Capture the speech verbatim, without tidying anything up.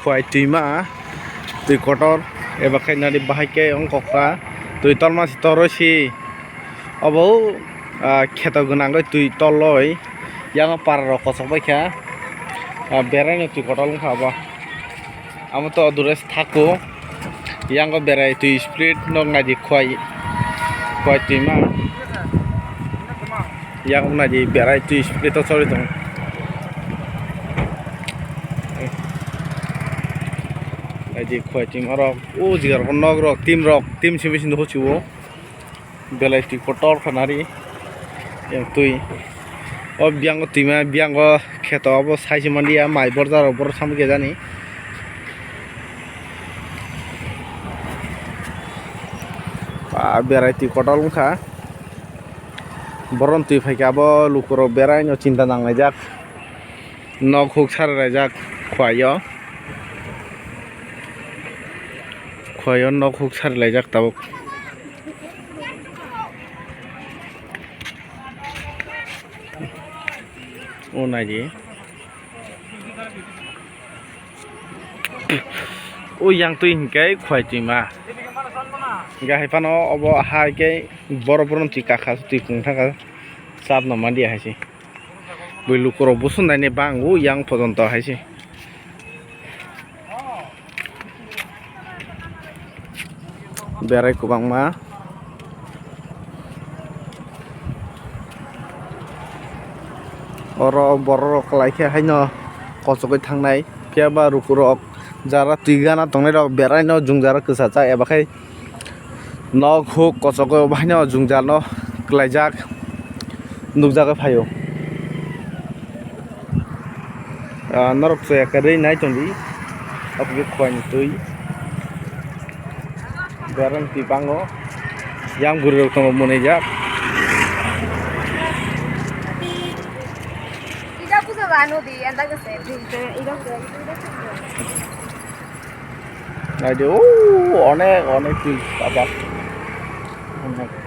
Khwai twima, twi kotor, eba khe nari bahai khe wng kok kha, twi torma si toroi si, obo, ah, kheto gwnangwi twi torloi, yang para rok kochok bai kha, ah, berai no twi kotor wng kha obo, amo to dure thaku, yang o berai twi split nok nai di khwai, khwai twima. Yang nai di berai twi split o chori tong. Nai di khwai twima rok. O jigar bo nok rok, tim rok, tim simi sindi huchi o. Belai twi kotor kha nari. Yang twi. O biang o twima, biang o kheto obo sai se mandi ya, mai borja rok borok samwi khe jani. Ah, berai twi kotor wng kha. Borom twi phaikha abo lukurok beraino chinta nanglaijak. Nok huk sari laijak khwai o. Khwai o nok huk sari laijak tabuk. O naidi. O yang twi hinkhe khwai twima. Hinkhe hai phano obo hai khe borok borok twi kakha twi pung thangkha chapna manliya hai se. Bui lukurok busu nainai bang o yang pojonto hai se. Berai kwbangma. Oro borok rok kwlai khe haino kochogwi thangnai, phiya ba lukurok jara twi gana tongnai rok beraino jwngjal kwchajak eba khai nok huk kochogwi obo haino jwngjal no kwlaijak nukjagwi phaio. Ah, norok chwya kwrwi nai tongdi. Obo khe khwai ni twi. Berang twi bango. Yang bwrwi rok tongo mwnwijak. Naidi, o, onek, onek twi pajak. Onek.